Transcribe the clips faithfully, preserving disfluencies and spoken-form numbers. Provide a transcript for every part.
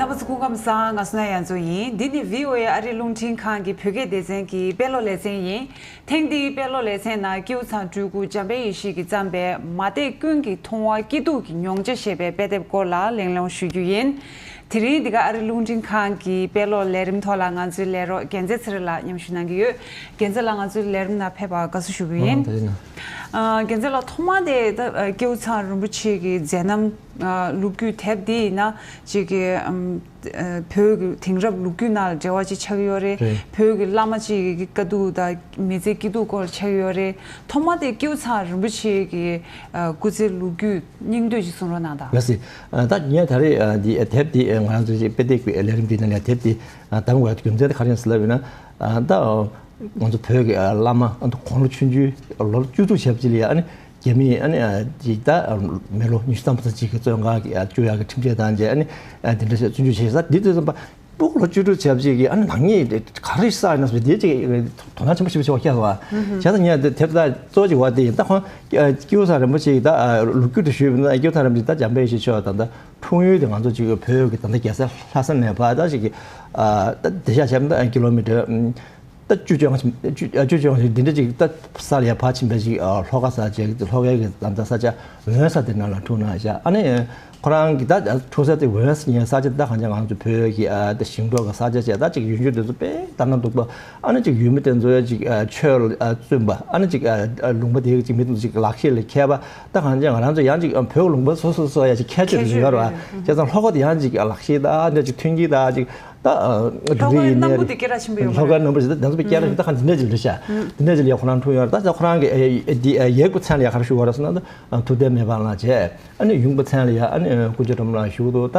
རྣམ་པ་ཚོ་སྐུ་ཁམས་བཟང་། ང་བསོད་ནམས་དབྱངས་མཚོ་ཡིན། འདི་ནི་བྷི་ཨོ་ཨེ་ཨ་རིའི་རླུང་འཕྲིན་ཁང་གི་བོད་སྐད་སྡེ་ཚན་གྱི་དཔེ་ཀློག་ལེ་ཚན་ཡིན། ཐེངས་འདིའི་དཔེ་ཀློག་ལེ་ཚན་ནང་ཀེའུ་ཚང་སྤྲུལ་སྐུ་འཇམ་དཔལ་ཡེ་ཤེས་ཀྱིས་བརྩམས་པའི་མ་དད་ཀུན་གྱི་མཐོང་བ་སྐྱིད་སྡུག་གི་མྱོང་བྱ་ཞེས་པའི་དཔེ་དེབ་སྐོར་ལ་གླེང་སློང་ཞུ་རྒྱུ་ཡིན། དེ་རིང་འདི་ག་ཨ་རིའི་རླུང་འཕྲིན་ཁང་གི་དཔེ་ཀློག་ལས་རིམ་ཐོག་ལ་ང་ཚོའི་ལས་རོགས་རྒྱལ་མཚན་ཚེ་རིང་ལགས་མཉམ་ཞུགས་གནང་གི་ཡོད། རྒྱལ་མཚན་ལགས་ང་ཚོའི་ལས་རིམ་ནང་ཕེབས་པར་དགའ་བསུ་ཞུ་གི་ཡིན། ཨ་དེ་ཡིན་ན། ཨ་རྒྱལ་མཚན་ལགས་ཐོག་མ་དེ་ད་ཨ་ཀེའུ་ཚང་རིན་པོ་ཆེ་གི་མཛད་རྣམ་ཨ་ལོ་རྒྱུས་དེབ་འདི་ཡིན་ན་ཅིག་གི་ཨམ། ཨ་བོད་ཀྱི་དེང་རབས་ལོ་རྒྱུས་ནང་ལ་འབྲེལ་བ་ཅིག་ཆགས་ཀྱི་ཡོད་རེད། རེད། བོད་ཀྱི་བླ་མ་ཅིག་གི་དཀའ་སྡུག་དང་མི་ཚེ་སྐྱིད་སྡུག་སྐོར་ཆགས་ཀྱི་ཡོད་རེད། ཐོག་མ་དེ་ཀེའུ་ཚང་རིན་པོ་ཆེ་གི་ཨ་སྐུ་ཚེའི་ལོ་རྒྱུས་སྙིང་བསྡུས་ཅིག་གསུང་རོགས་གནང་དང་། ལགས་སེ། ཨ་ད་ངས་ད་རེས་ཨ་འདི་དེབ་འདི་ང་རང་ཚོའི་དཔེ་དེབ་ཀྱི་ལས་རིམ་འདི་ནང་ལ་དེབ་འདི་ཨ་བདམས་དགོས་རྒྱུ་མཚན་དེ་ག་རེ་ཡིན་ཟེར་ལབ་ཡོད་ན། ཨ་ད་ང་ཚོ་བོད་ཀྱི་ཨ་བླ་མ་ཨ་དགུང་ལོ་ཆུང་ཆུང་ལོ་བཅུ་དྲུག་བྱས་པ་ཅིག་ལ་ཡ་ཨ་ནི་རྒྱ་མིས་ཨ་ནི་ཨ་ཅིག་ད་མི་ལོ་ཉི་ཤུ་ཐམ་པ་ཙམ་ཅིག་གི་བཙོན་ཁང་གི་ཨ་བཅུག་ཡག་གི་ཁྲིམས་ཆད་བཏང་རྗེས་ཨ་ནི་ཨ་དེ་འདྲ་བྱས་བཙོན་འཇུག་བྱས་ས་འདི་དུས་ཙམ་པ་སྤུ་གུ་ལོ་བཅུ་དྲུག་བྱས་པ་ཅིག་གིས་ཨ་ནི་ནག་ཉེས་དེ་ག་རེ་བསགས་ཡིན་ན་ཟེར་དེ་ཅིག་དོ་སྣང་ཆེན་པོ་ཞིག་བྱེད་པ་ཁྱད་པར་བྱས་ཙང་ངས་དེ་དེབ་ད་གཙོ་བོ་ཅིག་བ་དེ་ཡིན། ད་ཁོང་ཀེའུ་ཚང་རིན་པོ་ཆེ་ད་ལོ་རྒྱུས་དེ་ཞུས་པ་ན་ཀེའུ་ཚང་རིན་པོ་ཆེ་ད་འཇམ་དཔལ་ཡེ་ཤེས་མཆོག་ད་ད་འཁྲུངས་ཡུལ་དེ་ང་ཚོ་ཅིག་བོད་ཀྱི་ད་ད་རྒྱལ་ས་ལྷ་ས་ནས་ཕར་ད་ཅིག་གི་ད་དེ་ཤ་བྱས་པ་ན་ཀི་ལོ་མི་ཊར། ད་བཅུ་བཅོ་ལྔ་ཅིག་བཅུ་བཅོ་ལྔ་ཅིག་འདི་འདྲ་ཅིག་ད་ས་ལ་ཡར་ཕར་ཕྱིན་པ་ཅིག་ལྷོ་ཁ་ས་ཅིག་ལྷོ་ཁའི་གི་ད་ས་ཆ་འོན་ས་དེ་ནང་ལ་འཁྲུངས་གནང་བཞག་ཨ་ནི་ཁོ་རང་གི་ད་འཁྲུངས་ས་དེ་འོན་ས་ཉེ་ས་ཆ་ད་གང་ཅི་ང་ཚོ་བོད་ཀྱི་ད་ཞིང་འབྲོག་གི་ས་ཆ་བཅས་ད་ཅིག་ཡུལ་ཆུང་དེ་ཚོ་དཔེ་ལྟ་ན་སྡུག་པ། ཨ་ནི་ཅིག་ཡུལ་མི་དེ་ཚོ་ཡ་ཅིག་ཆོས་ལ་བརྩོན་པ། ཨ་ནི་ཅིག་ལུང་པ་དེ་གི་ཅིག་མི་དེ་ཚོ་ཅིག་ལག་ཤེས་ལ་མཁས་པ། ད་གང་ཅི་ང་རང་ཚོ་ཡང་ཅིག་བོད་ལུང་པ་སོ་སོ་སོ་ཡ་ཅིག་ཁྱད་ཆོས་ཡོད་རེད་བ། བྱས་ཙང་ལྷོ་ཁ་དེ་ཡང་ཅིག་ལག་ཤེས་ད་འདྲ་ཅིག་མཐུན་གྱི་ད་ཅིག་ད་ལྷོ་ཁའི་རྣམ་པ་དེ་སྐད་གྲགས་ཆེན་པོ་ཡོད་མ་ལྷོ་ཁའི་རེད། རྣམ་པ་ཞིག་ད་ང་ཚོ་པའི་སྐད་གྲགས་ཞིག་ད་གང་འདི་འདྲ་ཅིག་རེད་ཤག་འདི་འདྲ་ཅིག་ལ་ཡ་ཁོ་རང་འཁྲུངས་ཡོད་རེད། ད་ཁོ་རང་གི་ཨེ་འདི་ཨེ་ཡག་པོ་མཚན་ལ་ཡ་ག་རེ་ཞུ་བ་རེད་ཟེར་ན་ད་ཐུབ་བསྟན་མེ་འབར་ལགས་བྱས། ཨ་ནི་ཡུམ་པ་མཚན་ལ་ཡ་ཨ་ནི་ཀུན་མཁྱེན་སྒྲོལ་མ་ལགས་ཞུ་གི་འདུག་ད་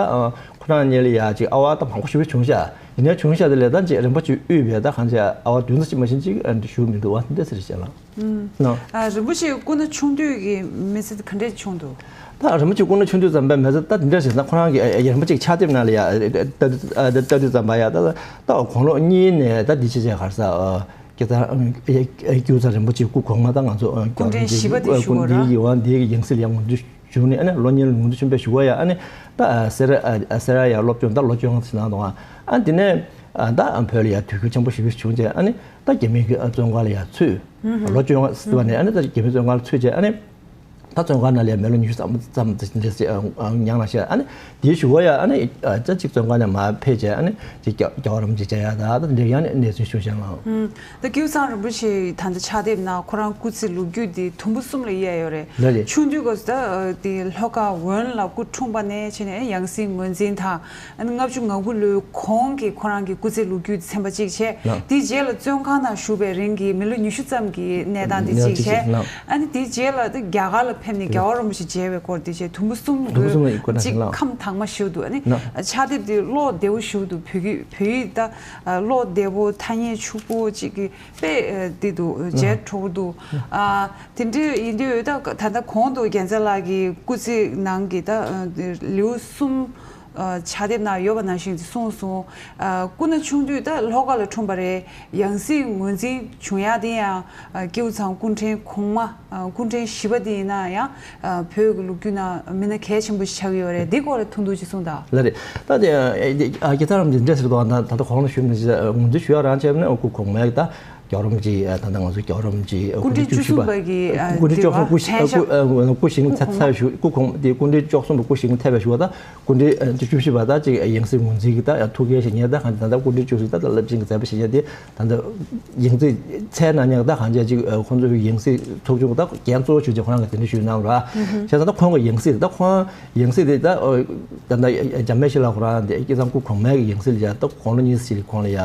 ཁོ་རང་གཉིས་ལ་ཡ་ཅིག་ཨ་བ་ད་མང་པོ་ཞེ་པོ་བྱུང་ཤག་ཡིན་ནའི་བྱུང་ཤག་དེ་ལས་ད་ཅིག་རིན་པོ་ཆེ་དབུས་པའི་ད་གང་ཅི་ཨ་བ་བདུན་ཙམ་ཅིག་མ་གཞི་ཅིག་ཨ་ནི་ཞུ་མི་འདུག་བ་འདི་འདྲ་ཟེར་བྱས་ལ། ཨ་རིན་པོ་ཆེ་སྐུ་ན་ཆུང་དུས་ཀྱི་མི་ཚེ་ག་འདྲས་བྱུང་འདུག་ད་རིན་པོ་ཆེ་སྐུ་ན་ཆུང་དུས་ཙམ་པའི་མི་ཚེ་ད་འདི་འདྲ་ཞིག་ན་ཁོ་རང་གི་ཨ་ཨ་རིན་པོ་ཆེ་ཕྱག་དེབ་ནང་ལ་ཡ་ཨ་ཨ་ཨ་ལྟ་དུས་ཙམ་པ་ཡ་ད་ད་དགུང་ལོ་གཉིས་ནས་ད་འདི་བྱས་བྱས་ག་རེ་ཟ་ཨ་སྐྱེ་ཚང་ཨ་ཨ་སྐྱེ་ཚང་རིན་པོ་ཆེ་སྐུ་གོང་མ་ད་ང་ཚོ་ཨ་སྐུ་ཕྲེང་བཞི་པ་དེ་ཞུ་དགོས་ར། འདི་ཡི་ཡང་འདི་ཡི་ཡང་སྲིད་ལ་ཡང་ངོ་འཛུལ་བྱུང་ནས་ཨ་ནི་ལོ་གཉིས་ལ་ངོ་འཛུལ་ཆེན་པོ་ཞུ་བ་ཡ་ཨ་ནི་ད་ཨ་སེ་ར་ཨ་སེ་ར་ཡ་སློབ་སྦྱོང་ད་ལོ་བཅོ་ལྔ་ཙམ་གནང་འདུག་ཨ་ནི་དེ་ནས་ཨ་ད་ཨ་བོད་ལ་ཡ་དུས་འགྱུར་ཆེན་པོ་ཞེ་པོ་བྱུང་རྗེས་ཨ་ནི། ད་རྒྱ་མིའི་གི་བཙོན་ཁང་ལ་ཡང་ཚུད། ལོ་བཅོ་ལྔ་ཟེར་བ་ནས་ཨ་ནི་ད་རྒྱ་མིའི་བཙོན་ཁང་ལ་ཚུད་རྗེས་ཨ་ནི། ད་བཙོན་ཁང་ནང་ལ་ཡང་མི་ལོ་ཉི་ཤུ་ཙམ་ཙམ་དེ་འདྲ་ཞིག་མྱངས་ལ་ཤེས་ཨ་ནི་དེའི་གཞུག་གུ་ཡང་ཨ་ནི་ད་ཅིག་བཙོན་ཁང་ནས་མར་ཕེབས་རྗེས་ཨ་ནི་ཅིག་རྒྱ་རྒྱལ་བ་རིན་པོ་ཆེ་མཇལ་ཡག་ད་ད་འདྲ་ཡང་ནས་གནས་ཚུལ་ཞུ་བཞིན་ལ། ད་ཀེའུ་ཚང་རིན་པོ་ཆེ་ད་ལྟ་ཕྱག་དེབ་ནང་ཁོ་རང་སྐུ་ཚེའི་ལོ་རྒྱུས་འདི་དུམ་བུ་གསུམ་ལ་དབྱེ་ཡོད་རེད། ལགས་རེད། ཆུང་དུས་སྐབས་སུ་ད་དེ་ལྷོ་ཁ་འོན་ལ་སྐུ་འཁྲུངས་པ་ནས་བྱས་ནས་ཡང་སྲིད་ངོས་འཛིན་དང་། ཨ་ནི་ལྔ་བཅུ་ང་དགུ་ལོའི་གོང་གི་ཁོ་རང་གི་སྐུ་ཚེའི་ལོ་རྒྱུས་ཚན་པ་གཅིག་བྱས། ལགས། དེའི་རྗེས་ལ་བཙོན་ཁང་ནང་བཞུགས་པའི་རིང་གི་མི་ལོ་ཉི་ཤུ་ཙམ་གྱི་གནས་སྟངས་དེ་གཅིག་བྱས། ལགས། ཨ་ནི་དེའི་རྗེས་ལ་དེ་རྒྱ་གར་ལ་ཕེབས་ནས་རྒྱལ་བ་རིན་པོ་ཆེ་མཇལ་བའི་སྐོར་དེ་བྱས་དུམ་བུ་གསུམ། དུམ་བུ་གསུམ་ལ་ཡི་གོ་ན་གཅིག་ལགས། ཁམས་དྭངས་མ་ཞེ་པོ་འདུག་ཨ་ནི་ལགས། ཕྱག་དེབ་དེ་ཀློག་བདེ་པོ་ཞེ་པོ་འདུག་བོད་ཀྱི་བོད་ཡིག་ད་ཀློག་བདེ་པོ་ཐ་སྙད་ཕྱུག་པོ་གཅིག་གི་དཔེ་དེ་འདུག་མཇལ་སྤྲོ་པོ་འདུག་ཨ་དེ་འདྲ་ཡིན་དུས་ད་ད་ལྟ་གོང་དུ་རྒྱལ་མཚན་ལགས་ཀྱི་སྐུ་ཚེ་ནང་གི་ད་ལེའུ་གསུམ། ཕྱག་དེབ་ནང་ཡོད་པ་ནང་བཞིན་གསུངས་སོང་། སྐུ་ན་ཆུང་དུས་ད་ལྷོ་ཁ་ལ་འཁྲུངས་པ་རེད། ཡང་སྲིད་ངོས་འཛིན་བྱུང་ཡག་དེ་ཡང་ཀེའུ་ཚང་སྐུ་ཕྲེང་གོང་མ་སྐུ་ཕྲེང་བཞི་པ་དེ་ཡིན་ན་ཡང་བོད་ཀྱི་ལོ་རྒྱུས་ནང་མི་སྣ་གལ་ཆེན་པོ་ཞིག་ཆགས་ཀྱི་ཡོད་རེད། འདི་སྐོར་ལ་ཐུང་ཐུང་ཅིག་གསུངས་དང་། ལགས་རེད། ད་དེ་ཨ་སྐྱེ་ཚང་རིན་པོ་ཆེ་འདྲ་ཟེར་དུས་ད་ད་ལྟ་གོང་ལ་ཞུས་མིན་ངོས་འཛིན་ཞུ་ཡག་རང་བྱས་པ་ནས་སྐུ་གོང་མའི་ད་རྒྱལ་བ་རིན་པོ་ཆེ་ད་ལྟ་ང་ཚོ་རྒྱལ་བ་རིན་པོ་ཆེ་སྐུ་ཕྲེང་བཅུ་གསུམ་པ་གི་སྐུ་ཕྲེང་བཅུ་གསུམ་སྐུ་མཚན་ཞབས་སྐུ་སྐུ་ཞིང་ཚབ་ཚབ་ཞུ་སྐུ་གོང་དེ་སྐུ་ཕྲེང་བཅུ་གསུམ་པ་སྐུ་ཞིང་ཐེབས་པའི་ཞུ་བ་ད། སྐུ་ཕྲེང་བཅུ་བཞི་པ་ད་ཅིག་ཡང་སྲིད་ངོས་འཛིན་གྱི་ད་ཡང་ཐུགས་འགན་བཞེས་མཁན་ད་གང་ཅི་ད་ལྟ་སྐུ་ཕྲེང་བཅུ་གསུམ་ད་ད་རླབས་ཆེན་གྱི་མཛད་པ་བཞེས་མཁན་དེ་ད་ལྟ་ཡང་སྲིད་མཚན་ན་མཉམ་ད་གང་ཅི་ཅིག་ཁོང་ཚོའི་ཡང་སྲིད་ཚོགས་ཆུང་ད་འགན་གཙོ་བོ་ཞུ་རྒྱུ་ཁོ་རང་གི་དེ་འདྲ་ཞུས་གནང་ར། བྱས་ཙང་ད་ཁོང་གི་ཡང་སྲིད་ད་ཁོང་ཡང་སྲིད་དེ་ད་ད་ད་འཇམ་དཔལ་ཞི་ལ་ཁོ་རང་དེ་སྐྱེ་ཚང་སྐུ་གོང་མའི་གི་ཡང་སྲིད་ལ་ཡ་ད་དགུང་ལོ་ཉི་ཤུ་ཅིག་ལ་ཁོང་ལ་ཡ།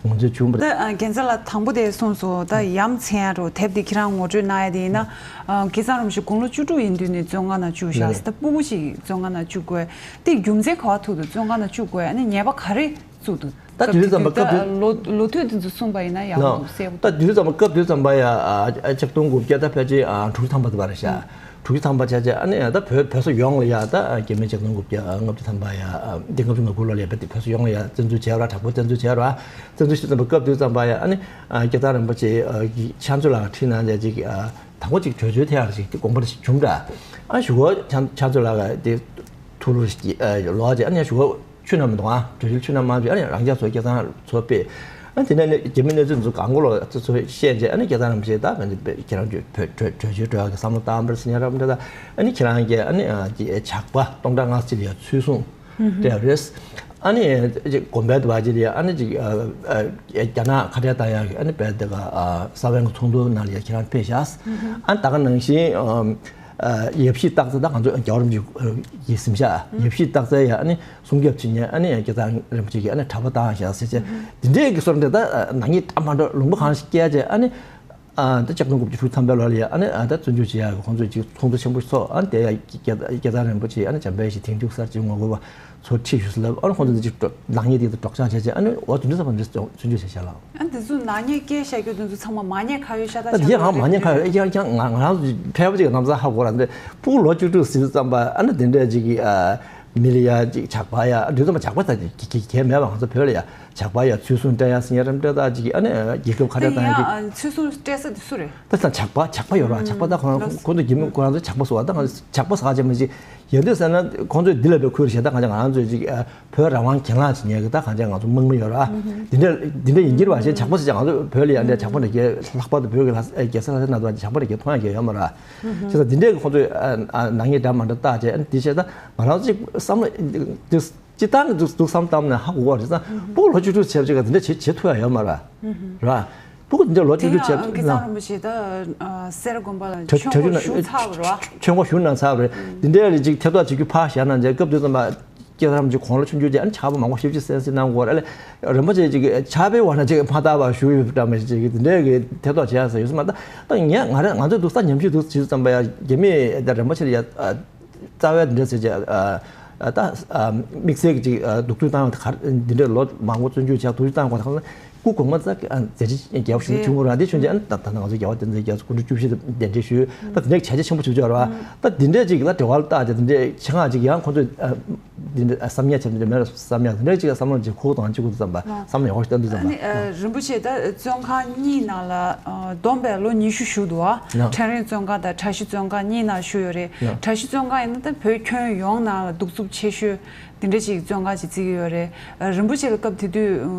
ངོས་འཛིན་བྱུང་བ་རེད། ད་རྒྱལ་མཚན་ལགས་དང་པོ་དེ་གསུངས་སོང་། ད་ཡ་མཚན་ཡ་རོ་དེབ་དེ་ཁྱེད་རང་ངོ་སྤྲོད་གནང་ཡ་དེ་ཡིན་ན། སྐལ་བཟང་རིན་པོ་ཆེ་དགུང་ལོ་བཅུ་དྲུག་ཡིན་དུས་ནས་བཙོན་ཁང་ནང་བཅུག་བཞག་ད་སྤུ་གུ་ཞིག་བཙོན་ཁང་ནང་བཅུག་དགོས། དེ་རྒྱུ་མཚན་ག་བ་ཐུག་འདུག་བཙོན་ཁང་ནང་བཅུག་དགོས། ཨ་ནི་ཉེས་པ་ག་རེ་ བཙུགས་འདུག་ད་དུས་ཙམ་པ་སྐབས་དུས་ལོ་ལོ་དུས་དེ་ཚོ་གསུངས་པ་ཡིན་ན་ཡག་པོ་འདུག་གསལ་པོ་འདུག་ད་དུས་ཙམ་པ་སྐབས་དུས་ཙམ་པ་ཡ་ཆིག་སྟོང་དགུ་བརྒྱ་ད་ཕལ་ཆེར་དྲུག་ཅུ་ཐམ་པ་དེ་བར་ཤག་དྲུག་ཅུ་ཐམ་པ་ཆ་ཆེ་ཨ་ནི་ད་བོད་བོད་ས་ཡོངས་ལ་ཡ་ད་རྒྱ་མི་ཆིག་སྟོང་དགུ་བརྒྱ་ལྔ་བཅུ་ཐམ་པ་ཡ་འདི་ལྔ་བཅུ་ང་དགུ་ལོ་ལ་ཡ་བོད་ས་ཡོངས་ལ་ཡ་བཙན་འཛུལ་བྱས་ར་དྲག་པོ་བཙན་འཛུལ་བྱས་ར་བཙན་འཛུལ་ཞིག་ཙམ་པ་སྐབས་དུས་ཙམ་པ་ཡ་ཨ་ནི་སྐལ་བཟང་རིན་པོ་ཆེ་ཕྱག་མཛོད་ལ་ཁྲིད་གནང་ལས་ཅིག་དང་པོ་ཅིག་གྲོས་ཆོད་ཐེ་ཡར་ཞིག་དགོངས་པ་ཞིག་བྱུང་འདྲ། ཨ་ཞུ་གོ་ཕྱག་མཛོད་ལ་དེ་ཐུགས་ལོ་ཞིག་ལོ་ཅིག་ཨ་ནི་ཞུ་གོ་ཆུ་ནམ་མི་འདུག་ཨ། གྲོས་ཆོད་ཆུ་ནམ་མ་བྱས་ཨ་ནི་རང་ཅག་ཚོ་སྐལ་བཟང་ཚོ་སྤེལ། ཨ་དེ་ནས་ནི་རྒྱ་མི་གནས་ཚུལ་ཚོ་གང་གོ་ལོ་ཚོ་བཤད་རྗེས་ཨ་ནི་སྐལ་བཟང་རིན་པོ་ཆེ་ད་ཁྱེད་རང་ཚོས་བོད་གྲོས་གྲོས་ཆོད་གྲོས་ཀྱི་བསམ་བློ་བཏང་བར་སི་ཉ་རབ་འདྲ་ད་ཨ་ནི་ཁྱེད་རང་གིས་ཨ་ནི་ཇག་པ་སྟོང་ཕྲག་ལྔ་བཅུ་ལ་ཡ་ཚུལ་གསུང་སྤྲད་པ་རེད། ཨ་ནི་དགོན་པའི་དུ་བ་ཅི་ལ་ཡ་ཨ་ནི་ཅིག་རྒྱ་ནག་ཁ་བྲལ་བཏང་ཡག་གི་ཨ་ནི་བལ་དེ་ག་ས་བོན་གྱི་ཚོགས་འདུ་ནང་ལ་ཡ་ཁྱེད་རང་ཕེབས་ཤག་ཨ་ནི་ད་ག་ནང་བཞིན། ཡབ་གཞིས་སྟག་རྩེ་ད་ང་ཚོ་རྒྱལ་བ་རིན་པོ་ཆེ་གི་གཟིམ་ཤག་ཡབ་གཞིས་སྟག་རྩེ་ཡ་ཨ་ནི་སྲུང་སྐྱོབ་བྱེད་མཁན་ཨ་ནི་སྐལ་བཟང་རིན་པོ་ཆེ་གི་ཨ་ནི་གྲྭ་པ་བཏང་ཤག་ཟེར་བྱས་འདི་འདྲས་ཀྱི་སོར་འདྲ་ད་ནག་ཉེས་ད་མ་འགྲོ་ལུང་པ་གང་ཞིག་བསྐྱལ་བྱས་ཨ་ནི་ད་ཆིག་སྟོང་དགུ་བརྒྱ་དྲུག་ཅུ་ཐམ་པའི་ལོ་ལ་ཡ་ཨ་ནི་ད་བཙན་བྱོལ་བྱེད་ཡག་གི་ཁོང་ཚོས་ཅིག་ཚོགས་འདུ་ཆེན་པོ་ཞིག་ཚོགས་ཨ་ནི་དེ་ཡ་སྐལ་བཟང་རིན་པོ་ཆེ་ཨ་ནི་འཇམ་དཔལ་ཞིག་དེང་དུས་གསར་བརྗེ་ངོ་རྒོལ་བ་ཚོ་ཁྲིད་ཞུས་ལབ་ཨ་ནི་ཁོང་ཚོ་འདི་ཅིག་ནག་ཉེས་དེ་ཚོ་སྒྲོག་སྦྱང་བྱས་བྱས་ཨ་ནི་འོ་དེ་འདྲ་ཚང་མ་འདི་བཙོན་འཇུག་བྱས་བྱས་ལ། ཨ་འདི་ཚོ་ནག་ཉེས་བཀལ་བཞག་རྒྱུ་འདི་ཚོ་ཚང་མ་མ་ཉེས་ཁ་ཡོད་ཤ་སྟག་ད་ཆགས་དེ་ཡང་ཡོད་མ་ཉེས་ཁ་ཡོད་ཡང་ཡང་ང་ང་རང་ཚོ་ཕལ་པ་ཅིག་གི་ནམ་ཚ་ཧ་གོ་ར་འདི་ཕྲུ་གུ་ལོ་བཅུ་དྲུག་ཟིན་ཙམ་པ་ཨ་ནི་དེ་འདྲས་ཅིག་གི་མི་ལ་ཡ་ཅིག་ཇག་པ་ཡ་འདི་ཚོ་མ་ཇག་པ་ད་ཅིག་གི་གི་གལ་མེད་པ་ང་ཚོ་བོད་ལ་ཡ་ཇག་པ་ཡ་ཚུལ་གསུང་སྤྲད་ཡ་སི་ཉ་རམ་སྤྲད་ད་ཅིག་གི་ཨ་ནི་རྒྱལ་ཁབ་ཁ་བྲལ་བཏང་ཡ་ཅིག་ཚུལ་གསུང་སྤྲད་ས་དེ་སུ་རེད། ད་ལྟ་ཇག་པ་ཇག་པ་ཡོད་ར་ཇག་པ་ད་ཁོ་རང་ཁོ་ཚོ་རྒྱ་མི་ཁོ་རང་ཚོ་ཇག་པ་བཟོ་བ་ད་ང་ཚོ་ཇག་པ་ཟ་ཆེན་པོ་ཅིག་ཡོད་དུས་ཟེར་ན་ཁོང་ཚོས་འདི་ལ་བའི་ཁུལ་བྱས་ད་གང་ཅི་ང་རང་ཚོས་ཅིག་བོད་རང་དབང་གྱེན་ལངས་བྱེད་མཁན་གྱི་ད་གང་ཅི་ང་ཚོ་དམག་མི་ཡོད་ར། འདི་འདྲ་འདི་འདྲ་ཡིན་གྱི་རེད་བ་ཞེས་ཇག་པ་ཟེར་ཅིག་ང་ཚོ་བོད་ལ་ཡ་འདྲ་ཇག་པ་འདྲ་རྒྱལ་ལྷག་པར་དུ་བོད་ཀྱི་ལྷ་རྒྱལ་ས་ལྷ་ས་ན་དུ་བ་ཇག་པ་འདྲ་རྒྱལ་མཐོང་ཡ་རྒྱལ་ཡོད་མ་ར། བྱས་ཙང་འདི་འདྲའི་ཁོང་ཚོས་ནག་ཉེས་འདྲ་མ་འདྲ་བཏགས་བྱས་འདི་བྱས་ད་ང་རང་ཚོ་ཅིག་བསམ་བློ་འདི་སྤྱི་བཏང་གི་འདུག་འདུག་བསམ་བཏང་ན་ཧ་གོ་བ་རེད་ཙང་ཕྲུ་གུ་ལོ་བཅུ་དྲུག་བྱས་པ་ཅིག་ག་འདི་འདྲ་བྱེད་བྱེད་ཐུབ་ཡ་ཡོད་མ་ར། ར། ཕྲུ་གུ་འདི་འདྲ་ལོ་བཅུ་དྲུག་བྱས་དེ་ཡང་སྐལ་བཟང་རིན་པོ་ཆེ་ད་སེ་ར་དགོན་པ་ལ་ཆོས་ཆོས་ཆོས་ཞུ་ན་ཚར་བ་རེད་བ། ཆོས་འཁོར་ཞུ་གནང་ཚར་བ་རེད། འདི་འདྲའི་ལ་ཅིག་ཐེ་གཏོགས་བྱེད་རྒྱུ་ཕར་བཞག་གནང་བྱས་སྐབས་དུས་ཙམ་པ་སྐལ་བཟང་རིན་པོ་ཆེ་དགུང་ལོ་ཆུང་ཆུང་བྱས་ཨ་ནི་ཕྱག་དཔེ་མང་པོ་ཞེ་པོ་ཅིག་གསན་གཟིགས་གནང་དགོས་རེད། རིན་པོ་ཆེ་ཅིག་ཕྱག་དཔེ་བར་ན་ཅིག་མ་བལྟ་བར་བཞུགས་ཡོད་འདྲ་མ་ཞིག་ཅིག་འདི་འདྲའི་གི་ཐེ་གཏོགས་བྱེད་ཡ་ཟེར་ཡོད་ས་མ་རེད། ད་ད་ངས་ང་རང་ང་ཚོ་འདུག་ས་ཉམས་ཞིབ་འདུག་བྱེད་དུས་ཙམ་པ་ཡ་རྒྱ་མིས་ད་རིན་པོ་ཆེ་ལ་ཡ། རྩ་བའི་འདི་འདྲ་ཟེར་བྱས་ད་དམིགས་བསལ་གྱི་ཅིག་སྡུག་སྦྱོང་བཏང་བ་ག་འདི་འདྲའི་ལོ་མང་པོ་བཙོན་འཇུག་བྱས་སྡུག་སྦྱོང་བཏང་བ་དང་སྐུ་གོང་མ་ད་མཛད་རྗེས་རྒྱལ་བ་ཞིག་བྱུང་བ་ར་འདི་བྱུང་རྗེས་ད་ད་ང་ཚོ་རྒྱལ་བ་བསྟན་འཛིན་རྒྱལ་མཚན་སྐུ་ཕྲེང་བཅུ་བཞི་དང་གདན་འདྲེན་ཞུས་ད་དེ་འདྲའི་བྱས་རྗེས་ཆེན་པོ་བྱུང་བྱུང་ར་ད་འདི་འདྲའི་ཅིག་ལ་འབྲེལ་བ་བཏགས་བྱས་འདི་འདྲའི་ཆེད་མངགས་ཅིག་ཡང་ཁོང་ཚོས་འདི་འདྲ་བསམ་ཡས་བྱས་འདི་འདྲ་མེད་ལ་བསམ་ཡས་འདི་འདྲའི་ཅིག་ལ་བསམ་བློ་ཅིག་ཁུག་དང་ཅིག་ཁུག་ཙམ་པ་བསམ་བློ་ཡག་པོ་ཞིག་བཏོན་འདུག་ཙམ་པ། རིན་པོ་ཆེ་ད་བཙོན་ཁང་གཉིས་ནང་ལ། བསྡོམས་པས་ལོ་ཉི་ཤུ་བཞུགས་འདུག་ཨ། ཡ། ཕྲེང་རིང་བཙོན་ཁང་དང་གྲྭ་བཞི་བཙོན་ཁང་གཉིས་ནང་བཞུགས་ཡོད་རེད། ཡ། གྲྭ་བཞི་བཙོན་ཁང་ཡིན་ན་ད་བོད་ཁྱོན་ཡོངས་ནང་ལ་གདུག་རྩུབ་ཆེ་ཤོས་འདི་འདྲ་ཅིག་བཙོན་ཁང་ཅིག་བརྩི་གི་ཡོད་རེད། རིན་པོ་ཆེ་ལ་སྐབས་དེ་དུས་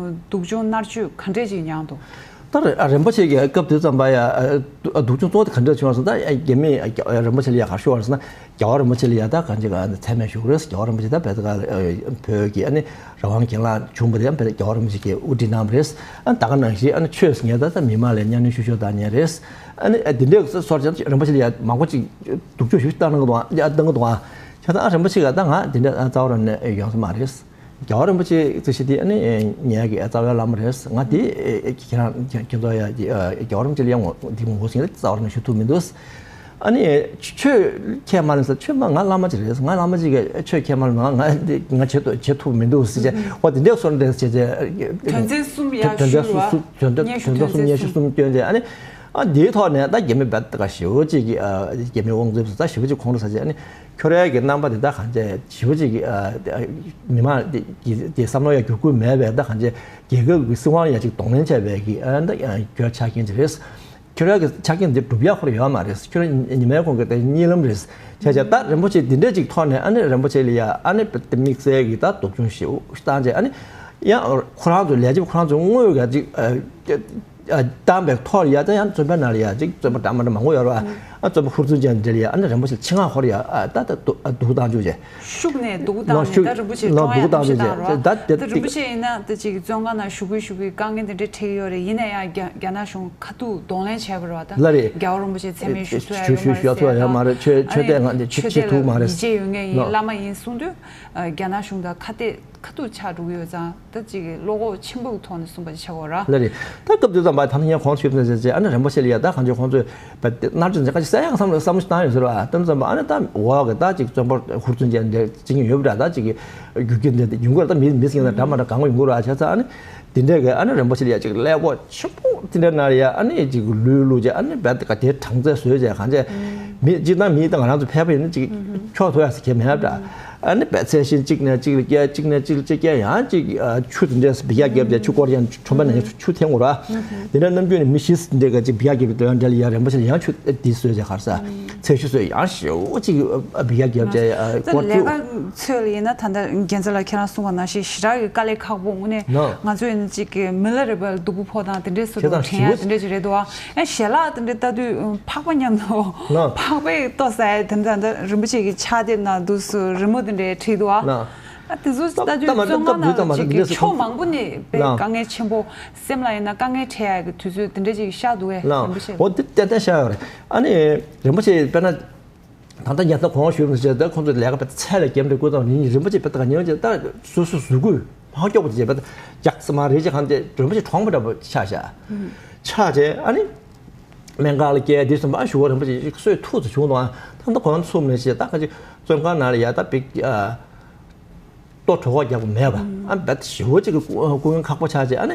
སྡུག་སྦྱོང་མནར་གཅོད་ག་འདྲས་ཅིག་མྱངས་འདུག་ད་རིན་པོ་ཆེ་གི་སྐབས་དེ་ཙམ་པ་ཡ་སྡུག་སྦྱོང་གཙོ་བོ་དེ་ག་འདྲས་བྱུང་བ་ཟེར་ན་ད་རྒྱ་མིས་རིན་པོ་ཆེ་ལ་ཡ་ག་རེ་ཞུ་བ་ཟེར་ན། རྒྱལ་བ་རིན་པོ་ཆེ་ལ་ཡ་ད་གང་ཅི་ག་མཚན་སྨད་ཞུ་གི་རེད། རྒྱལ་བ་རིན་པོ་ཆེ་ད་བོད་ཀྱི་ཨ་ནི་རང་དབང་གྱེན་ལངས་བྱུང་བ་དེ་ཡང་རྒྱལ་བ་རིན་པོ་ཆེ་གིས་དབུ་ཁྲིད་གནང་བ་རེད། ཨ་ད་ག་ནང་བཞིན་ཨ་ནི་ཆོས་ཟེར་མཁན་ད་ད་མི་མང་ལ་གཉའ་གནོན་བཤུ་གཞོག་བཏང་མཁན་རེད། ཨ་ནི་འདི་འདྲའི་སོར་ཅན་རིན་པོ་ཆེ་ལ་ཡ་མང་པོ་ཅིག་སྡུག་སྦྱོང་ཞུ་བཏང་གི་འདུག་ཨ་བཏང་གི་འདུག་ཨ། བྱས་ཙང་ཨ་རིན་པོ་ཆེ་ག་ད་ང་འདི་འདྲ་རྩ་བ་རང་ནས་ཡོང་ས་མ་རེད། རྒྱལ་བ་རིན་པོ་ཆེ་རྩིས་གཞི་དེ་ཨ་ནི་ངའི་གི་རྩ་བའི་བླ་མ་རེད། ང་དེ་ཁྱེད་རང་ཁྱེད་ཚོ་ཡ་རྒྱལ་བ་རིན་པོ་ཆེ་ལ་ཡ་ངོ་འདི་ངོ་རྒོལ་ཟེར་མཁན་རྩ་བ་རང་ནས་ཞུ་ཐུབ་མི་འདུག་ཨ་ནི་ཆོས་ཁས་མ་ལེན་ཟེར། ཆོས་མ་ང་བླ་མ་ཅིག་རེད། ང་བླ་མ་ཅིག་གིས་ཆོས་ཁས་མ་ལེན། ང་ང་འདི་ང་བྱེད་ཐུབ་བྱེད་ཐུབ་མི་འདུག་ཟེར་བྱས། ཨོ་དེ་འདྲས་སོར་འདྲས་བྱས་བྱས། དོན་ཚན་གསུམ་ཡར་དོན་ཚན་ཞུས་རོ། གསུམ་དོན་ཚན་སྙན་ཞུ་དོན་ཚན་གསུམ་དོན་ཚན་སྙན་ཞུ་གསུམ། གསུམ་བསྐྱོན་བྱས། ཨ་ནི་ཨ་འདིའི་ཐོག་ནས་ད་རྒྱ་མི་བད་ད་ག་ཞེ་པོ་ཅིག་གི་ཨ་རྒྱ་མི་དབང་འཛིན་ཚོ་ད་ཞེ་པོ་ཅིག་ཁོང་ཁྲོ་ཟ་བྱས། ཨ་ནི་ཁྱོད་རའི་གི་རྣམ་པ་དེ་ད་གང་བྱས་ཞེ་པོ་ཅིག་གི་ཨ་མི་མང་གི་གི་བསམ་བློ་ཡང་འགྱུར་ཁུལ་མེད་པའི་ད་གང་བྱས་རྒྱལ་ཁབ་ཀྱི་སྲིད་དབང་ཡང་ཅིག་གདོང་ལེན་བྱས་པའི་གི་ཨ་ད་ཡང་ཁྱོད་ཆ་རྐྱེན་ཅིག་རེད། ཁྱོད་རང་གི་ཆ་རྐྱེན་འདི་སྒྲུབ་ཡག་ཁོ་རང་ཡོད་མ་རེད། ཁྱོད་རང་ཉི་མའི་གོང་གི་དེ་གཉིད་ལམ་རེད། བྱས་བྱས་ད་རིན་པོ་ཆེ་འདི་འདྲས་ཅིག་ཐོག་ནས་ཨ་ནི་རིན་པོ་ཆེ་ལ་ཡ་ཨ་ནི་དམིགས་བསལ་གྱི་ད་སྡུག་སྦྱོང་ཞེ་པོ་བཏང་བྱས། ཨ་ནི་ཡང་ཁོ་རང་ཚོ་ལས་བྱེད་ཁོ་རང་ཚོ་དངོས་ཀྱི་ཅིག་བཏང་པའི་ཐོག་ལ་ཡ་ད་ཡང་བཙོན་པའི་ནང་ལ་ཡ་ཅིག་བཙོན་པ་འདྲ་མ་འདྲ་མང་པོ་ཡོད་རེད་བ། ཨ་བཙོན་པ་ཧུར་བརྩོན་ཅན་འདི་ལ་ཡ་ཨ་ནི་རིན་པོ་ཆེ་ལ་ཆེད་མངགས་ཁོ་རང་ཡ་ཨ་ད་ད་སྡུག་བཏང་བཅུག་བྱས། ཤུགས་ནས་སྡུག་བཏང་ནས་ད་རིན་པོ་ཆེ་ཀྲོང་ཡང་ཤུགས་ཀྲོང་ཞིག་བཏང་རོགས། ད་དེ་ད་རིན་པོ་ཆེ་ཡིན་ན་ད་ཅིག་བཙོན་ཁང་ནང་བཞུགས་ཀྱི་བཞུགས་ཀྱི་དཀའ་ངལ་དེ་འདྲ་འཕྲད་ཀྱི་ཡོད་རེད། ཡིན་ན་ཡང་རྒྱ་རྒྱ་ནག་གཞུང་ཁ་ཐུག་གདོང་ལེན་བྱས་པ་རེད་བ། ད་ལ་རེད། རྒྱལ་བ་རིན་པོ་ཆེ་མཚན་སྨད་ཞུ་ཐུབ་ཡ་ཡོད་མ་རེད་ཟེར་ཡ་ད། ཨ་ནི་ཆོས་དད་ང་ཆོས་ཆོས་དད་ཐུབ་མ་རེད། ཡིད་ཆེས་ཡོད་ངེས་ཡིན། བླ་མ་ཡིན་གསུང་དུས་རྒྱ་ནག་གཞུང་དང་ཁ་གཏད། ཁ་ཐུག་ཆགས་འགྲོ་གི་ཡོད་ཙང་། ད་ཅིག་བློ་ཁོག་ཆེན་པོའི་ཐོག་ནས་གསུངས་པ་ཅིག་ཆགས་ཡོད་ར། ལགས་རེད། ད་སྐབས་དེ་ཙམ་པ་ད་ནི་ངས་གོང་ཞུས་པ་ནང་བཞིན་བྱས། ཨ་ནི་རིན་པོ་ཆེ་ལ་ཡ་ད་གང་ཅི་ཁོང་ཚོས་བར་དེ་མནར་གཅོད་བྱས། ག་ཅིག་བསད་ཡག་བསམ་བློ་བསམ་བློ་བཏང་ཡོད་ཟེར་བ། དེ་ཙམ་པ་ཨ་ནི་ད་འོག་གི་ད་ཅིག་བཙོན་པ་ཧུར་བརྩོན་བྱས་འདི་བྱེད་ཀྱི་ཡོད་པ་འདྲ། ད་ཅིག་གི་རྒྱུ་རྐྱེན་འདི་ཡོང་གི་རེད། ད་མི་མི་ཟེར་མཁན་ད་འདྲ་མ་འདྲ་གང་ག་ཡོང་གི་རེད། བྱས་ཙང་ཨ་ནི་དེ་འདྲས་ཀྱི་ཨ་ནི་རིན་པོ་ཆེ་ལ་ཡ་ཅིག་ཀླད་ཀོར་ཆེན་པོ་དེ་འདྲ་ནང་ལ་ཡ་ཨ་ནི་ཅིག་ལུས་བླུགས་བྱས། ཨ་ནི་རྦད་དེ་ག་དེ་གྲངས་ཚད་བཟོས་བྱས། གང་བྱས་མི་གཅིག་དང་མི་དང་ང་རང་ཚོ་ཕལ་པ་ཡིན་ན་ཅིག་ཕྱོགས་ཐུག་ཡག་ཟེར་མཁན་མེད་པ་འདྲ། ཨ་ནི་རྦད་ཚད་ཤིང་གཅིག་ནས་གཅིག་ལ་བསྐྱལ། གཅིག་ནས་གཅིག་ལ་བསྐྱལ། ཡང་གཅིག་ཨ་ཆུ་དེ་འདྲས་སུ་འབུད་ཡག་བརྒྱབ་བྱས། ཆུ་བསྐོར། ཡང་ཁྲོན་པ་ནང་ཆུ་ཆུ་འཐེན་དགོས་ར། དེ་འདྲ་ནམ་རྒྱུན་ནས་མི་བཞི་འདྲས་ཀ་ཅིག་འབུད་ཡག་བརྒྱབ་པའི་དོན་འདྲ་ལ་ཡ་རིན་པོ་ཆེ་ལ་ཡང་ཆུ་འདི་བཟོས་བྱས། ག་རེ་ཟ། ཚད་གཞི་བཟོས། ཡང་ཞེ་པོ་ཅིག་འབུད་ཡག་བརྒྱབ་བྱས། ཨ་ད་སྐོར་ལས་བཅུག་ཀ་ཚོད་ལ་ཡིན་ན། ད་ལྟ་རྒྱལ་མཚན་ལགས་ཁྱེད་རང་གསུངས་པ་ནང་བཞིན་ཞེ་དྲག་གི་དཀའ་ལས་ཁག་པོ། དངོས་གནས་ནོ། ང་ཚོ་ཡིན་ན་ཅིག་གི་མི་ལ་རེ་བ་སྡུག་པོ་ཕོག་དང་དེ་འདྲས་སུ་དེ་དང་དྲན་ཡ་ཞེ་པོ་དེ་འདྲས་ཅིག་རེད་འདུག་ཨ། ཨ་ཞལ་ལག་དེ་འདྲས་ལྟ་དུས་ཕག་པ་མཉམ་དུ། ནོ། ཕག་པས་ལྟོ་ཟ་ཡ་དེ་འདྲ། ད་རིན་པོ་ཆེ་གི་ཕྱག་དེབ་ནང་དུས་སུ་རི་མོ་དེ་འདྲས་བྲིས་འདུག་ཨ། ནོ། ཨ་དེ་ཚོ་ལྟ་དུས་བཙོན་ཁང་ནང་ཅིག་གི་ཕྱོགས་མང་པོ་ནས་དཔེ་དཀའ་ངལ་ཆེན་པོ། སེམས་ལ་ཡིན་ན་དཀའ་ངལ་འཕྲད་ཡ་གི་དུས་ཚོད་དེ་འདྲ་ཅིག་ཤར་འདུག་གས། རིན་པོ་ཆེ། འོ་དེ་ཏན་ཏན་ཤར་ཡོད་རེད། ཨ་ནི་རིན་པོ་ཆེ་དཔེར་ན་ད་ལྟ་ཉལ་ཐ་གོང་ཞུས་པ་ནང་བཞིན། ད་ཁོང་ཚོ་ལས་ཀ་དཔེ་ཚད་ལས་བརྒལ་འདྲ་བསྐུལ་བཏང་ནི། རིན་པོ་ཆེ་དཔེ་ད་ག་ཉིན་ཅིག་ད་སོ་སོ་གཟུགས་པོ་མ་སྐྱོ་པོ་དེ་བྱས་པ། ལྕགས་སྲེག་མ་རེད་ཅེས་གང་དེ་རིན་པོ་ཆེ་གྲོངས་པ་འདྲ་པོ་ཆགས་ཤག། ཆགས་བྱས་ཨ་ནི་སྨན་ཁང་ལ་བསྐྱལ། དུས་ཙམ་པ་ཨ་ཞུ་བ་རིན་པོ་ཆེ་གསོས་ཐུབ་ཚོད་བྱུང་འདུག་ཨ། ད་ལྟ་གོང་ཚུགས་ནས་བྱས་ད་ག་ཅིག་བཙོན་ཁང་ནང་ལ་ཡ་ད་པིག་ཨ་ལྟོ་གྲོད་ཁོག་རྒྱག་པ་མེད་པ། ཨ་བད་ཞེ་པོ་ཅིག་གི་སྐུ་ངལ་ཁག་པོ་ཆགས་བྱས། ཨ་ནི་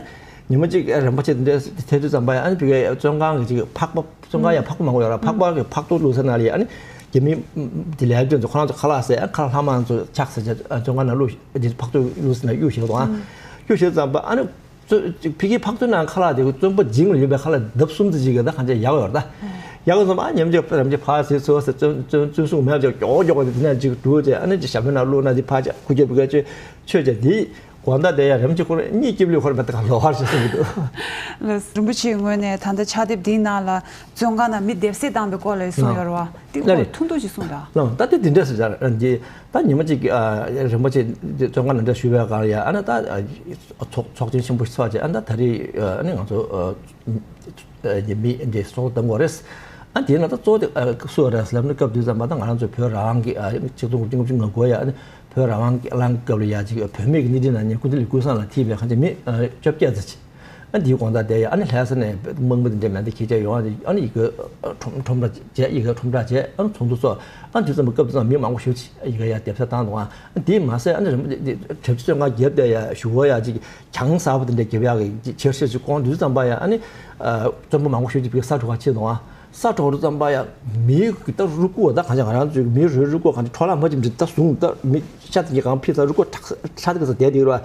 ཉི་མ་གཅིག་རིན་པོ་ཆེ་དེ་འདྲ་ཐེ་དུས་ཙམ་པ་ཡ། ཨ་ནི་པིག་བཙོན་ཁང་གི་ཅིག་ཕག་པ། བཙོན་ཁང་ཡ་ཕག་པ་མང་པོ་ཡོད་ར། ཕག་པ་གི་ཕག་ཏུ་བླུགས་ས་ནང་ལ་ཡ། ཨ་ནི་རྒྱ་མི་དེ་ལས་དོན་ཚོ་ཁོ་རང་ཚོ་ཁ་ལག་ཟས། ཨ་ཁ་ལག་ལྷག་མ་ཚོ་ཆགས་ཟེར་བྱས་བཙོན་ཁང་ནང་བླུགས། དེ་ཕག་ཏུ་བླུགས་ས་ནང་གཡུག་བཞག་འདུག་ཨ། གཡུག་བཞག་ཙམ་པ་ཨ་ནི་བཙོན་ཕ་གིའི་ཕག་ཏུ་ནང་ཁ་ལག་དེ་བཙོན་པ་བྱིངས་ལ་ཡོད་པའི་ཁ་ལག་ལྡབ་གསུམ་ཙམ་ཅིག་གི་ད་གང་ཅི་ཡག་ཡོད་རེད་ད། ཡག་ཙམ་ཨ་ཉམས་ཅིག་རིན་པོ་ཆེ་ཕར་ཟེར་ཚུར་ཟེར། བཙོན་བཙོན་བཙོན་སྲུང་མེད་ཅིག་མགྱོགས་མགྱོགས་དེ་ནས་ཅིག་འགྲོ་བྱས། ཨ་ནི་ཅིག་ཞབས་པད་ནང་བླུགས་ན་དེ་ཕར་ཅིག་ཁུ་རྒྱབ་བི་ག་ཅིག་ཆོད་བྱས། དེ་དགོང་དག་དེ་ཡ་རིན་པོ་ཆེ་ཁོ་རང་གཉིད་སྐྱིད་ལོས་ཁོ་རང་བད་ཀ་ལོག་པར་བྱེད་སྲིད་ཀྱི་འདུག། ལགས། རིན་པོ་ཆེའི་ངོས་ནས་ད་ལྟ་ཕྱག་དེབ་འདིའི་ནང་ལ་བཙོན་ཁང་ནང་མི་སྡེབ་བསྲེགས་བཏང་པའི་སྐོར་ལ་གསུངས་ཡོད་རེད་བ། དེ་ལགས་སྐོར་རེད། ཐུང་ཐུང་ཅིག་གསུངས་དང་། ལགས། ད་དེ་དེ་འདྲས་སུ་སྦྱར་འདི། ད་ཉི་མ་གཅིག་ཨ་རིན་པོ་ཆེ་བཙོན་ཁང་ནང་འདྲ་བཞུགས་པའི་སྒང་ལ་ཡ། ཨ་ནི་ད་ཚོགས་ཚོགས་ཆེན་ཆེན་པོ་ཞིག་ཚོགས་བྱས། ཨ་ནི་ད་རེས་ཨ་ནི་ང་ཚོ་ཨ་མི་འདི་སྲོག་བཏང་དགོས་རེད། ཨ་དེ་ན་ད་གཙོ་བོ་དེ་ཨ་སུ་རེད་ལབ་ན། སྐབས་དུས་ཙམ་པ་ད་ང་རང་ཚོ་བོད་རང་དབང་གི་ཨ་ཆིག་སྟོང་དགུ་བརྒྱ་ལྔ་བཅུ་ང་དགུ་ཡ། ཨ་ནི་བོད་རང་དབང་གི་གླེང་སྐབས་ལ་ཡ་ཅིག་བོད་མི་གི་གནས་འདྲི་ནང་ཉན་སྐུ་ཚེ་ལས་ཀུན་བཟང་ལ་ཐིས་པའི་གང་ཅི་མི་ཨ་བཅོ་བརྒྱད་ཙམ་ཅིག། ཨ་འདིའི་དགོང་དག་དེ་ཡ་ཨ་ནི་ལྷ་ས་ནས་དམག་མི་དེ་འདྲ་མེ་མདའ་འཁྱེར་བྱས་ཡོང་། ཨ་ནི་ཡི་གེ་ཁྲོམ་ཁྲོམ་ར་བྱས། ཡི་གེ་ཁྲོམ་བསྒྲགས་བྱས། ཨ་ནི་ཚོགས་འདུ་ཚོགས། ཨ་དུས་ཙམ་པ་སྐབས་དུས་ཙམ་མི་མང་པོ་ཞེ་པོ་ཅིག་ཡི་གེ་ཡ་སྡེབ་གསར་བཏང་འདུག་ཨ། དེས་མ་ཟད་ཨ་ནི་རིན་པོ་ཆེ་དེ་གྲབས་བཙོན་ཁང་བརྒྱབ་བསྡད་ཡ་ཞུ་བ་ཡ་ཅིག་གྱང་གསར་པ་དེ་འདྲ་བརྒྱབ་ཡག་གི་ཆེར་ཤོས་ཅིག་བསྐོང་དུས་ཙམ་པ་ཡ། ཨ་ནི་ཨ་བཙོན་པ་མང་པོ་ཞེ་པོ་ཅིག་བི་ག་ས་འགྲོ་ག་ཕྱིན་འདུག་ཨ། ས་འགྲོ་དུས་ཙམ་པ་ཡ་མི་གི་ད་རུས་ཁུག་ད་གང་ཅི་ང་རང་ཚོའི་མི་རུས་རུས་ཁུག་གང་ཅི་འཕྲོ་བརླག་མ་བྱེད་མི་ད་བཟུང་། ད་མི་ཤ་དེ་གི་གང་ཕི་ས་རུས་ཁུག་ཁྲག་ཁྲག་དེ་གི་ས་བསྡད་དེ་ར།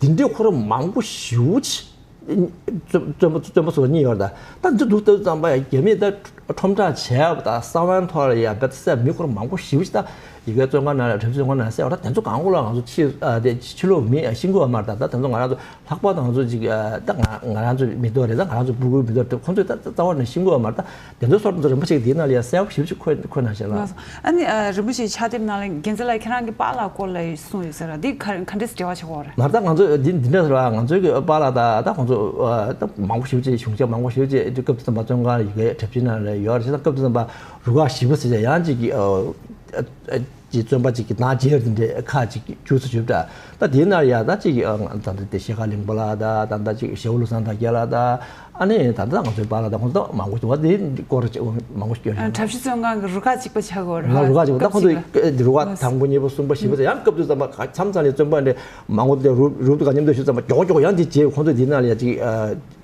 དེ་འདྲའི་ཁོ་ར་མང་པོ་ཞེ་པོ་ཅིག་བཙོན་བཙོན་པ་བཙོན་པ་ཚོ་གཉིས་ཡོད་རེད་ད། ད་འདི་འདུག་ལྟ་དུས་ཙམ་པ་ཡ་རྒྱ་མིས་ད་ཁྲོམ་བསྒྲགས་བྱས་པ་དང་གསང་བའི་ཐོག་ལ་ཡ་བེད་སྤྱད་མི་ཁོ་ར་མང་པོ་ཞེ་པོ་ཅིག་ད་ཡི་གེ་བཙོན་ཁང་ནང་ལ་གྲབས་བཙོན་ཁང་ནང་བསད་པ། ད་དེ་ཚོ་གང་གོ་ལ་ང་ཚོ་ཕྱི་ཨ་དེ་ཕྱི་ལོགས་མི་ཤེས་ཀྱི་ཡོད་མ་རེད་ད། ད་དེ་ཚོ་ང་རང་ཚོ་ལྷག་པར་དུ་ང་ཚོ་ཅིག་ཨ་ད་ང་ང་རང་ཚོ་མི་ཐོག་རེད། ད་ང་རང་ཚོ་སྤུ་གུའི་མི་ཐོག་རེད། ཁོང་ཚོས་ད་རྩ་བ་ནས་ཤེས་ཀྱི་ཡོད་མ་རེད་ད། དེ་ཚོ་སོར་ཚོ་རིན་པོ་ཆེ་འདིའི་ནང་ལ་ཡ་གསལ་པོ་ཞེ་པོ་ཅིག་འཁོད་འཁོད་གནང་ཤག་ལགས། ལགས་སོ། ཨ་ནི་ཨ་རིན་པོ་ཆེའི་ཕྱག་དེབ་ནང་ལ་རྒྱལ་མཚན་ལགས་ཁྱེད་རང་གི་པཱ་ལགས་སྐོར་ལ་གསུངས་ཡོད་ཟེར་ར། འདི་ག་ག་འདྲས་འབྲེལ་བ་ཆགས་ཀྱི་ཡོད་རེད། མ་ད་ང་ཚོ་འདི་འདི་འདྲ་ཟེར་བ། ང་ཚོའི་གི་པཱ་ལགས་ད་ད་ཁོང་ཚོ་ཨ་ད་མང་པོ་ཞེ་པོ་ཅིག་གཞུང་ཞབས་མང་པོ་ཞེ་པོ་ཅིག་དུས་སྐབས་དུས་ཙམ་པ་བཙོན་ཁང་ལ་ཡི་གེ་གྲབས་ཅིག་ནང་ལ་ཡོད་རེད། བྱས་ཙང་སྐབས་དུས་ཙམ་པ་རུ་ཁག་བཞི་པ་ཟེར་བྱས་ཡང་ཅིག་གི་ཨ་ཨ་ཅིག་བཙོན་པ་ཅིག་གི་ནང་མཇལ་དེ་འདྲའི་ཁག་ཅིག་བཅུ་ཙམ་ཡོད་འདྲ། ད་དེའི་ནང་ལ་ཡ་ད་ཅིག་ཨ་ད་ལྟ་དེ་ཤེལ་དཀར་གླིང་པ་ལགས་ད། ད་ལྟ་ཅིག་ཞྭ་དབུ་བློ་བཟང་དར་རྒྱས་ལགས་ད། ཨ་ནི་ད་ལྟ་ང་ཚོའི་པཱ་ལགས་དང་ཁོང་ཚོ་མང་པོ་ཞིག་འདུག་བ། དེ་སྐོར་མང་པོ་ཞིག་སྐྱོན་ཡོད། གྲྭ་བཞི་བཙོན་ཁང་གི་རུ་ཁག་གཅིག་པ་ཆགས་ཀྱི་ཡོད་རེད། ང་རུ་ཁག་གཅིག་པ་ད་ཁོང་ཚོ་རུ་ཁག་དང་པོ་གཉིས་པ་གསུམ་པ་བཞི་པ་ཚོ་ཡང་སྐབས་དུས་ཙམ་པ་མཚམས་མཚམས་ལ་བཙོན་པ་འདྲ་མང་པོ་དེ་རུབ་རུབ་དུས་མཉམ་དུ་ཞུ་ཙམ་པ་མགྱོགས་མགྱོགས་ཡང་དེ་རྗེས་ཁོང་ཚོ་དེ་ནང་ལ་ཡ་ཅིག་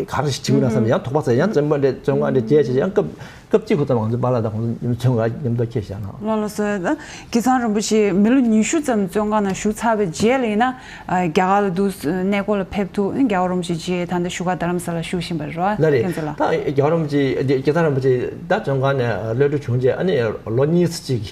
ག་རེ་ཞིག་བྱེད་དགོས་ན་བསམ་ཡང་དོགས་པ་ཟ། ཡང་བཙོན་པ་འདྲ་བཙོན་ཁང་འདྲ་རྗེས་བྱས་ཡང་སྐབས་སྐབས་གཅིག་ཁོ་ཚོ་ང་ཚོའི་པཱ་ལགས་དང་ཁོང་ཚོ་མཉམ་དུ་ཁྱེར་བཞག་ན། ལགས་ལགས་སོ། ད་སྐལ་བཟང་རིན་པོ་ཆེ་མི་ལོ་ཉི་ཤུ་ཙམ་བཙོན་ཁང་ནང་བཞུགས་ཚར་བའི་རྗེས་ལ་ཡིན་ན། ཨ་རྒྱ་གར་ལ་འདུག་གནས་སྐོར་ལ་ཕེབས་ཐུབ། རྒྱལ་བ་རིན་པོ་ཆེ་རྗེས་ད་ལྟ་བཞུགས་སྒར་རྡ་རམ་ས་ལ་བཞུགས་བཞིན་པ་རེད་བ། ལགས་རེད། བསྟན་འཛིན་ལགས། ད་རྒྱལ་བ་རིན་པོ་ཆེ་སྐལ་བཟང་རིན་པོ་ཆེ་ད་བཙོན་ཁང་ནས་གློད་གྲོལ་བྱུང་རྗེས་ཨ་ནི་ལོ་གཉིས་ཙམ་ཅིག་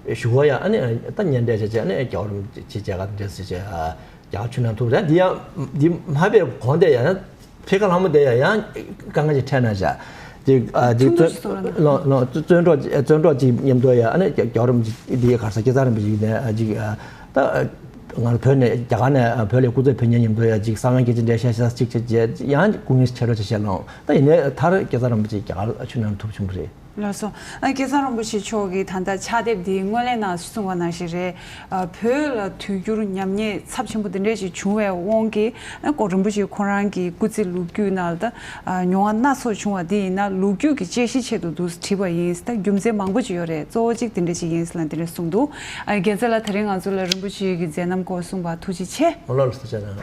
བཞུགས་པ་ཡ། ཨ་ནི་ད་གཉེན་འབྲེལ་བྱས་རྗེས་ཨ་ནི་རྒྱལ་བ་རིན་པོ་ཆེ་མཇལ་ཁ་འདྲ་ཟེར་བྱས་རྒྱ་གར་ཆུ་ནང་ཐུག་རེད། འདི་ཡང་འདི་མ་ཕེབས་གོང་དེ་ཡང་ཕེབས་ཀ་ལྷ་མོ་དེ་ཡང་ཡང་དཀའ་ངལ་ཅིག་འཕྲད་གནང་བཞག་ཅིག་ཨ་ཅིག་ཆུང་ཆུང་ཞིག་སོང་ལ་ན། ལོ་ལོ་བཙོན་གྲོགས་བཙོན་གྲོགས་ཅིག་མཉམ་དུ་ཡ་ཨ་ནི་རྒྱལ་བ་རིན་པོ་ཆེ་འདི་ག་རེ་ཟ་སྐལ་བཟང་རིན་པོ་ཆེ་ནས་ཨ་ཅིག་ཨ་ད་ང་ལ་བོད་ནས་རྒྱ་གར་ནས་བོད་ལ་སྐུ་ཚབ་ཕེབས་མཁན་མཉམ་དུ་ཡ་ཅིག་གསང་བའི་སྐད་ཆ་འདྲ་བཤད་ཤག་ཅིག་བྱས་རྗེས་ཡང་སྐུ་ངལ་ཆེ་དྲགས་ཅིག་བཤད་ལོང་། ད་ཡིན་ནའི་མཐར་སྐལ་བཟང་རིན་པོ་ཆེ་རྒྱ་གར་ཆུ་ནང་ཐུག་བྱུང་བ་རེད། ལགས་སོ། ཨ། སྐལ་བཟང་རིན་པོ་ཆེ་མཆོག་གིས་ད་ལྟ་ཕྱག་དེབ་འདིའི་སྔོན་གླེང་ནང་གསུངས་པ་ནང་བཞིན་རེད། ཨ། བོད་ལ་དུས་འགྱུར་ཉམས་ཉེས་ཚབས་ཆེན་པོ་འདི་འདྲས་ཅིག་བྱུང་བའི་དབང་གིས། ཨ། ཀོང་རིན་པོ་ཆེ་ཁོ་རང་གི་སྐུ་ཚེ་ལོ་རྒྱུས་ནང་ལ་ད། ཨ། མྱོང་བ་སྣ་ཚོགས་བྱུང་བ་འདི་ཡིན་ན་ལོ་རྒྱུས་ཀྱི་དཔྱད་གཞི་ཆེད་དུ་འདུག་བྲིས་པ་ཡིན། ད་རྒྱུ་མཚན་མང་པོ་ཅིག་ཡོད་རེད། གཙོ་བོ་གཅིག་འདི་འདྲས་ཅིག་ཡིན་ལབ་འདི་འདྲས་གསུངས་འདུག་ཨ། རྒྱལ་མཚན་ལགས། དེ་རིང་ང་ཚོ་ལ་རིན་པོ་ཆེ་གི་མཛད་རྣམ་སྐོར་གསུངས་པར་ཐུགས་རྗེ་ཆེ། ཨོ་ལགས་ལགས་སོ། ཅེ་ན།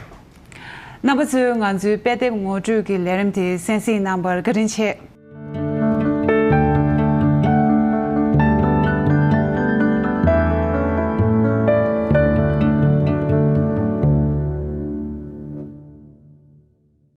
རྣམ་པ་ཚོས་ང་ཚོའི་དཔེ་དེབ་ངོ་སྤྲོད་ཀྱི་ལས་རིམ་དེ་གསན་གཟིགས་གནང་བར་བཀའ་དྲིན་ཆེ།